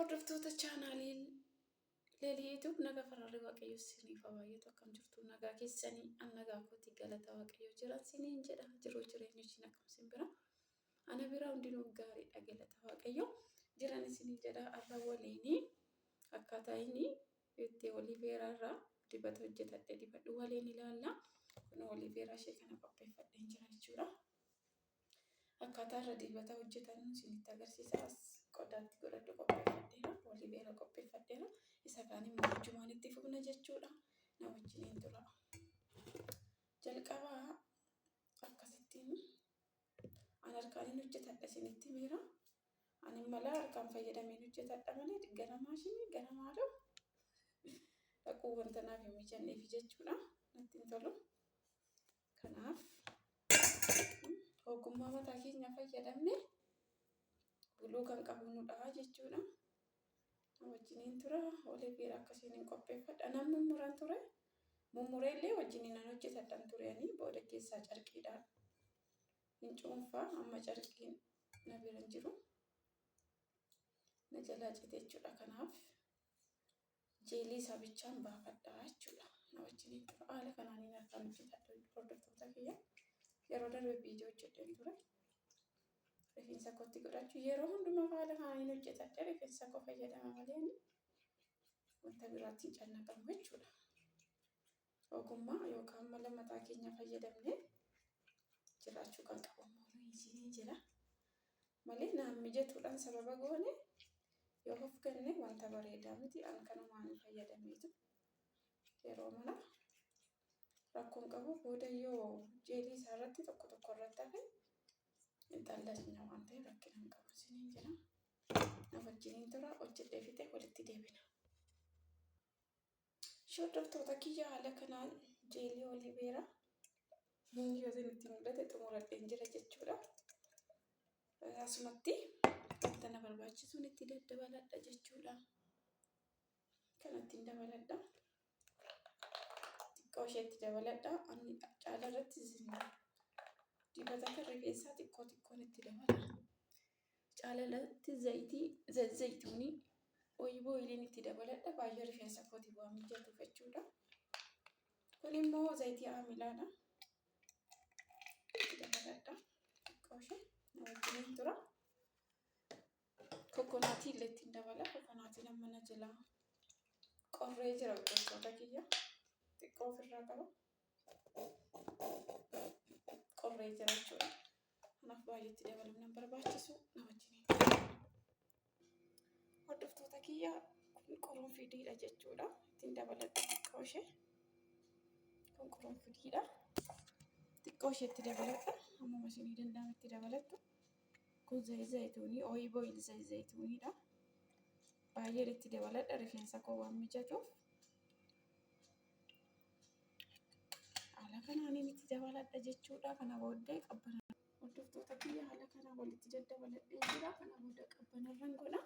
Hordoftoota chaanaalii Leelii YouTube, nagaa faraarri Waaqayyo isiniif haa baay'atu. Akkam jirtu? Nagaa keessanii? An nagaa kootii, galata Waaqayyo jiran isiniin jedha. Jiruu jireenya ishiin akkam isin bira? Ana bira hundinuu gaariidha, galata Waaqayyo jiran isiniin jedha. Har'a waliinii akkaataa inni itti aloe vera irraa dibata hojjetadhe dibadhu waliin ilaalla. Kun aloe vera ishee kana qopheeffadheen jira jechuudha. Akkaataa irra dibata hojjetan isinitti agarsiisa. As qodaatti godhadhu qopheeffadheera. Aloe vera qopheeffadheera. Isa kaan immoo wajjumaan itti fufna jechuudha. Na wajjiniin tura. Jalqabaa akkasittiin an harkaan hojjetadha isinitti miira. Ani mala harkaan fayyadameen hojjetadha malee gara maashinii gara maaloo dhaquu wanta naaf hin mijanneef jechuudha. Natti hin tolu. Kanaaf ogummaa mataa keenya fayyadamne buluu kan qabnudha jechuudha. Wajjiniin tura. Aloe vera akkasiin hin qopheeffadha. Nan mummuran ture. Mummuree illee wajjiniin nan hojjetadhan ture. Ani booda keessaa carqiidhaan hin cuunfaa, amma carqiin na bira hin jiru. Na jalaa cite jechuudha. Kanaaf jeelii isaa bichaan baafadha jechuudha. Na wajjiniin tura. Haala kanaan harkaan hojjetadha, hordoftoota kiyya. Yeroo darbe viidiyoo hojjedheen ture. Rifeensa kootti godhachuu yeroo hundumaa haala kanaan hojjetadha. Rifeensa koo fayyadama malee wanta biraatti hin cannaqamu jechuudha. Ogummaa yookaan mala mataa keenya fayyadamnee jiraachuu kan qabu immoo isiniin jira. Malee naan mijatuudhaan sababa goone yoo of kenne wanta bareedaa miti. An kanumaan fayyadameetu yeroo mara rakkoon qabu. Booda yoo jeelii isaa irratti tokko tokko irratti hafe hin xallasna waan ta'eef rakkina hin qabu isiniin jira. Na wajjiniin tura, hojjedhee fixee walitti deebina. Hordoftoota kiyya, haala kanaan jeelii aloe vera yoo isinitti mul'ate xumuradheen jira jechuudha. Asumatti wanta na barbaachisuun itti daddabaladha jechuudha. Kanatti dabaladha. Xiqqoo isheetti dabaladha. Ani caala irratti dibata kan rifeensaa xiqqoo xiqqoon itti dabala. Caala irratti zayitii zayituunii, olive oiliin itti dabaladha. Baay'ee rifeensa kootiif waan mijatuuf jechuudha. Kun immoo zayitii aamilaadha. Itti dabaladha. Xiqqoo ishee na wajjiniin tura. Coconutii illee ittiin dabala. Coconutiin amma na jalaa qorree jira, hordoftoota kiyya. Xiqqoo ofirraa qaba. Qorree jira jechuudha. Kanaaf baay'eetti dabaluun nan barbaachisu, na wajjiniin. Hordoftoota kiyya, kun qurunfidiidha jechuudha. Ittiin dabaladha xiqqoo ishee. Kun qurunfidiidha. Xiqqoo isheetti dabaladha. Hammuma isinii danda'ame itti dabalattu. Kun zayituunii, olive oil zayituuniidha. Baay'ee itti dabaladha rifeensa koo waan mijatuuf. Haala kanaan itti dabaladha jechuudha. Kana booddee qabbana. Hordoftoota kiyya, haala kanaan walitti daddabaladhee jira. Kana booda qabbanarran godha.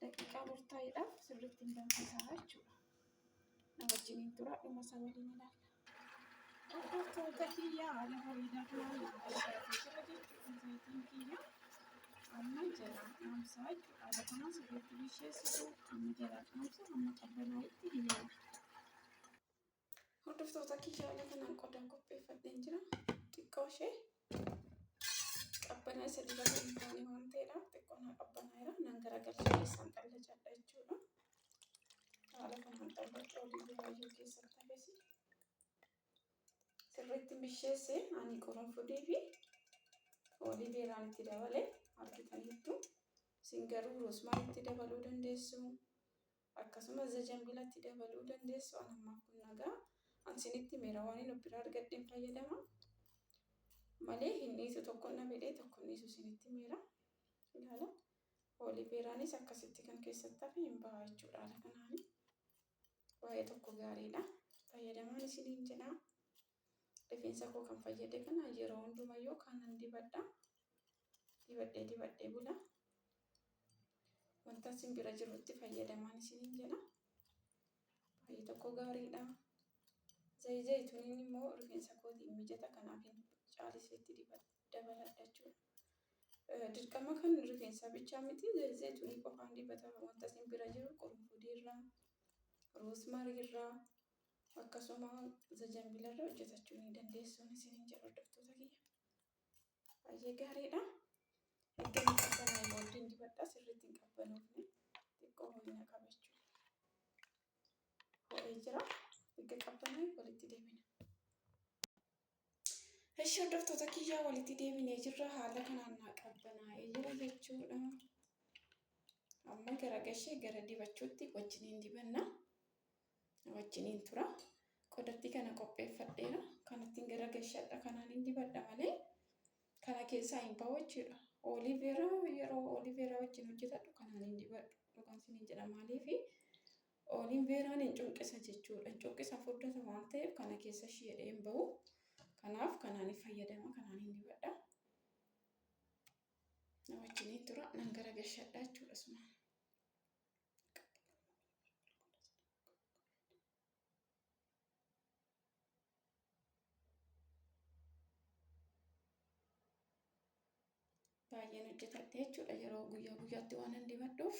Daqiiqaa murtaa'eedhaaf sirriitti hin danfisaa jechuudha. Na wajjiniin tura, dhuma isaa waliin ilaalla. Hordoftoota kiyya, haala bareedaa kanaan bilchaatee jira jechuudha zayitiin kiyya. Amma jalaa dhaamsaa jechuudha. Haala kanaan sirriitti bilcheessitu, amma jalaa dhaamsa, amma qabbanaa'utti hin yaadu. Hordoftoota kiyya, haala kanaan qodaa qopheeffadheen jira. Xiqqoo ishee qabbanaa isa dibata hin taane waan ta'eedhaaf xiqqoo naa qabbanaa'eera. Nan garagalchee keessaan xallacadha jechuudha. Haala kanaan xallacuu olii baay'ee keessatti hafes. Sirriitti bisheesse. Ani qurunfudii fi aloe veraan itti dabale argitaniittu. Isin garuu rosemary itti dabaluu dandeessu. Akkasumas zajambila itti dabaluu dandeessu. An ammaaf kun nagaa. An isinitti miira waan hin bira argadheen fayyadama. Malee hin dhiisu, tokko na fedhee tokko hin dhiisu isinitti miira. Ilaala. Aloe veraanis akkasitti kan keessatti hafe hin baha jechuudha haala kanaani. Waa'ee tokko gaariidha. Fayyadamaan isiniin jedha. Rifeensa koo kan fayyade kana yeroo hundumayyuu kanan dibadha. Dibadhee dibadhee bula. Wanta isin bira jirutti fayyadamaan isiniin jedha. Baay'ee tokko gaariidha. Zayituuniin immoo rifeensa kootiin mijata, kanaaf caaliseetti dabaladha jechuudha. Dirqama kan rifeensaa bichaa miti, zayituunii qofaan dibata wanta isin bira jiru qurunfudii irraa, roosmarii irraa, akkasuma zajambila irraa hojjetachuu ni dandeessu isiniin jedha hordoftoota kiyya. Baay'ee gaariidha. Erga inni qabbanaa'e booddee dibadha, sirriitti hin qabbanoofne, xiqqoo ho'ina qaba jechuudha. Ho'ee jira. Erga qabbanaa'e walitti deebina. Eshi hordoftoota kiyyaa, walitti deebinee jirra. Haala kanaan naa qabbanaa'ee jira jechuudha. Amma gara gashee gara dibachuutti wajjiniin dibanna. Wajjiniin tura. Qodatti kana qopheeffadheera. Kanattiin gara gashadha. Kanaan hin dibadha malee kana keessaa hin bahu jechuudha. Aloe vera, yeroo aloe vera wajjin hojjetadhu kanaan hin dibadhu. Dhugaan isiniin jedha, maaliifi aloe veraan hin cunqisa jechuudha. Hin cunqisa, furdata waan ta'eef kana keessa ishee hin bahu. Kanaaf kanaan hin fayyadama, kanaan hin dibadha. Na wajjiniin tura, nan gara gashadha jechuudha suma. Baay'een hojjetadhe jechuudha, yeroo guyyaa guyyaatti waan hin dibadhuuf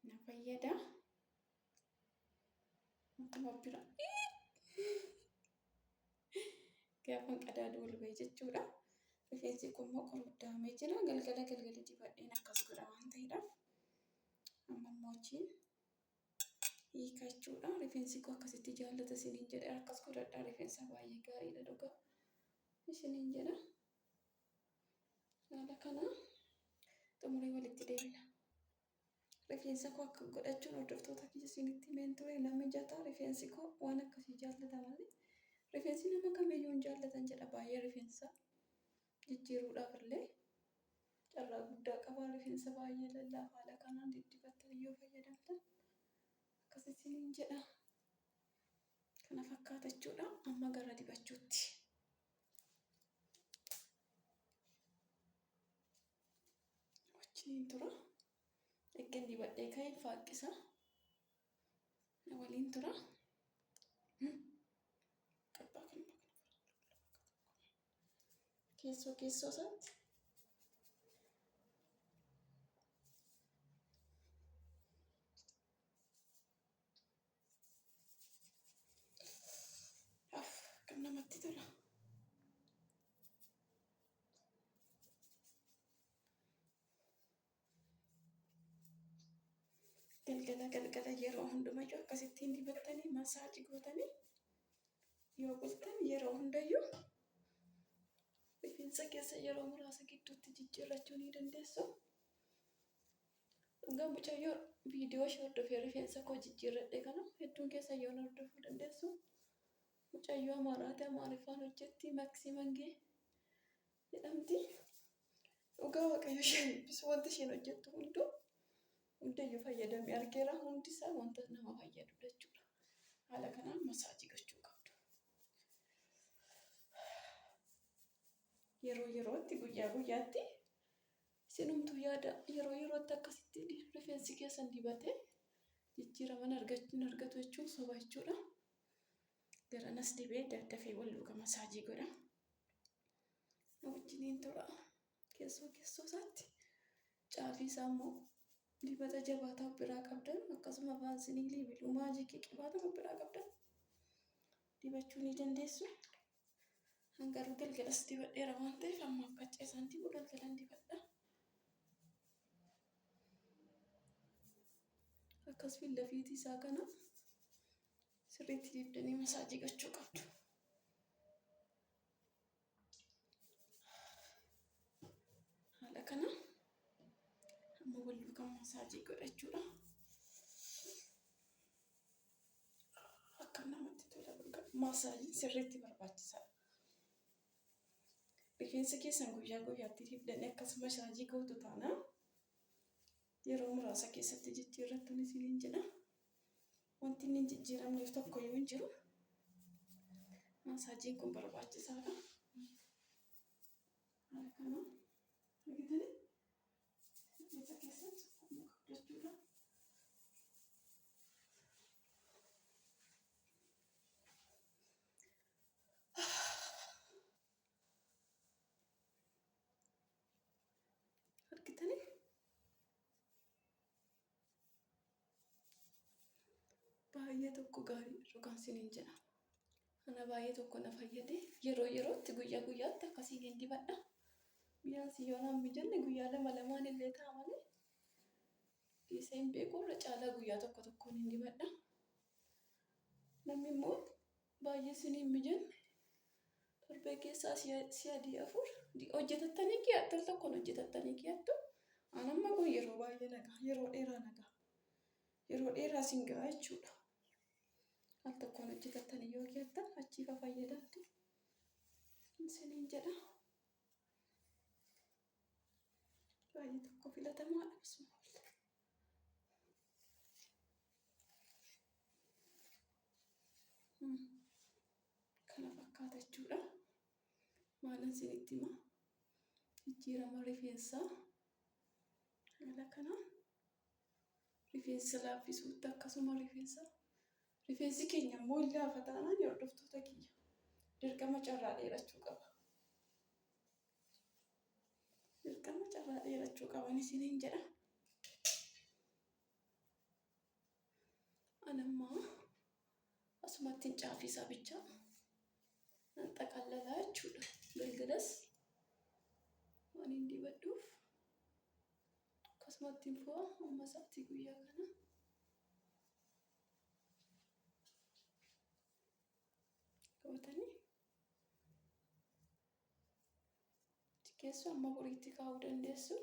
na fayyada. Akkuma bira gaafan qadaadu ol ba'e jechuudha. Rifeensi kun immoo qoruddaamee jira. Galgala galgala dibadheen akkas godha waan ta'eedhaaf. Amma immoo achiin hiika jechuudha. Rifeensi koo akkasitti jaallata isiniin jedhe, akkas godhadha, rifeensa baay'ee gaariidha dhugaa isiniin jedha. Haala kana xumuree walitti deebina. Rifeensa koo akka godhachuun hordoftoota kiyya isinitti himeen ture, na mijata. Rifeensi koo waan akkasii jaallata malee rifeensi nama kamiyyuu hin jaallatan jedha, baay'ee rifeensa jijjiiruudhaaf illee carraa guddaa qaba. Rifeensa baay'ee lallaafaa haala kanaan diddibattanii yoo fayyadamtan akkas isiniin jedha. Kana fakkaata jechuudha. Amma gara dibachuutti. Wajjiniin tura. Eeggan dibadhee ka'een faaqqisa. Na waliin tura. Qabbaa kan keessoo keessoo isaatti. Kan namatti tola. Galgala galgala yeroo hundumayyuu akkasittiin dibattanii massage gootanii yoo bultan, yeroo hundayyuu rifeensa keessa yeroo muraasa gidduutti jijjiirrachuu ni dandeessu. Dhugaa mucayyoo viidiyoo ishee hordofee rifeensa koo jijjiirradhe kana hedduun keessa yoo hordofuu dandeessu. Mucayyoo Amaaraati, Amaariffaan hojjetti, Maksii Mangee jedhamti. Dhugaa Waaqayyo isheen eebbisu, wanti isheen hojjettu hunduu hundayyuu fayyadamee argeera, hundisaa wanta nama fayyadudha jechuudha. Haala kanaan massage gochuu qabdu. Yeroo yerootti, guyyaa guyyaatti isinumtuu yaada, yeroo yerootti akkasitti rifeensi keessan dibatee jijjiiraman argatu jechuun soba jechuudha. Garanas dibee daddafee wal duuka massage godha. Wajjiniin tura. Keessoo keessoo isaatti, caafii isaa immoo dibata jabaataa biraa qabdan, akkasuma Vaseline, Blue Magic, qibaatama biraa qabdan dibachuu ni dandeessu. Hangaruu galgalas dibadheera waan ta'eef ammaaf qaccee isaan dibu, galgalan dibadha. Akkas fillafiitii isaa kana sirriitti dibdanii massage gochuu qabdu. Haala kana amma wal duukaa massage godhachuudha. Akka namatti tola, massageiin sirriitti barbaachisaadha. Rifeensa keessan guyyaa guyyaatti dibdanii akkas massage gootu taanaan yeroo muraasa keessatti jijjiirrattuun isiniin jedha. Wanti inni hin jijjiiramneef tokko iyyuu hin jiru. Massageiin kun barbaachisaadha. Haala kana argitanii rifeensa keessan sukkuumuu qabdu jechuudha. Argitanii? Baay'ee tokko gaarii dhugaan isiniin jedha. Ana baay'ee tokko na fayyade. Yeroo yerootti guyyaa guyyaatti akkasiin hin dibadha. Biyyaansi yoo naan mijanne guyyaa lama lamaan illee ta'a malee dhiisee hin beeku irra caalaa guyyaa tokko tokkoon hin dibadha. Namni immoo baay'ee isin hin mijanne torbee keessaa si'a 4 hojjetattanii kiyattu al tokkoon hojjetattanii kiyattu. An amma kun yeroo baay'ee nagaa yeroo dheeraa nagaa yeroo dheeraa isin ga'a jechuudha. Al tokkoon hojjetattanii yoo kiyattan achiifa fayyadamtu isiniin jedha. Baay'ee tokko filatamaadha. Bismillah. Kana fakkaata jechuudha. Maalan isinitti hima? Jijjiirama rifeensaa haala kanaan rifeensa laaffisuutti akkasuma rifeensa rifeensi keenya immoo hin laafa taanaan hordoftoota kiyya dirqama carraa dheerachuu qaba. Dirqama carraa dheerachuu qaban isiniin jedha. Anammaa asumatti hin caafisaa bicha nan xaqallalaa jechuudha. Galgalas waan hin dibadhuuf akkasumatti hin fo'a amma sa'aatii guyyaa kana. Qabatanii keessu amma boriitti kaa'uu dandeessu.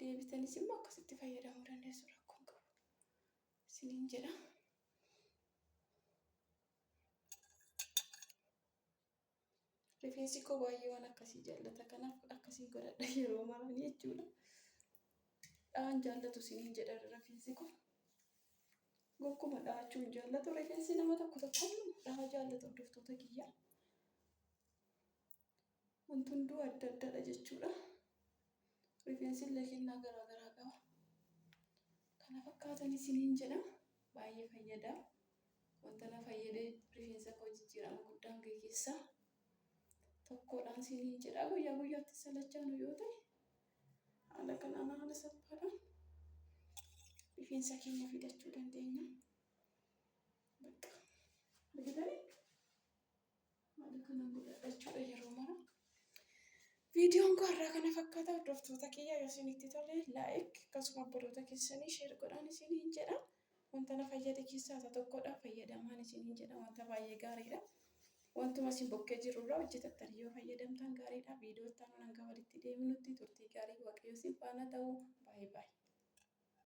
Deebitanis immoo akkasitti fayyadamuu dandeessu rakkoon qabu. Isiniin jedha. Rifeensi koo baay'ee waan akkasii jaallata. Kanaaf akkasiin godhadha yeroo maranii jechuudha. Dhahan jaallatu isiniin jedha rifeensi koo. Gokkuma dhahachuu hin jaallatu. Rifeensi nama tokko tokko dhaha jaallatu hordoftoota kiyya. Wanti hunduu adda addadha jechuudha. Rifeensi illee kennaa garaa garaa qaba. Kana fakkaatan isiniin jedha. Baay'ee fayyada. Wanta na fayyade rifeensa koo jijjiirama guddaan ga'e keessaa tokkodhaan isiniin jedha. Guyyaa guyyaatti salachaanu yoo ta'e haala kanaan haala salphaadhaan rifeensa keenya fidachuu dandeenya. Bakka argitanii? Haala kanaan godhadha jechuudha yeroo mara. Viidiyoon koo har'aa kana fakkaata hordoftoota kiyya yoo isinitti tole like akkasuma obboloota keessanii share godhaan isiniin jedha. Wanta na fayyade keessaa isa tokkodha. Fayyadamaan isiniin jedha wanta baay'ee gaariidha. Wantuma isin bukkee jirurraa hojjetattanii yoo fayyadamtan gaariidha. Viidiyoo itti aanu hanga walitti deebinutti turtii gaarii Waaqayyo isin faana ta'u. Baay'ee baay'ee.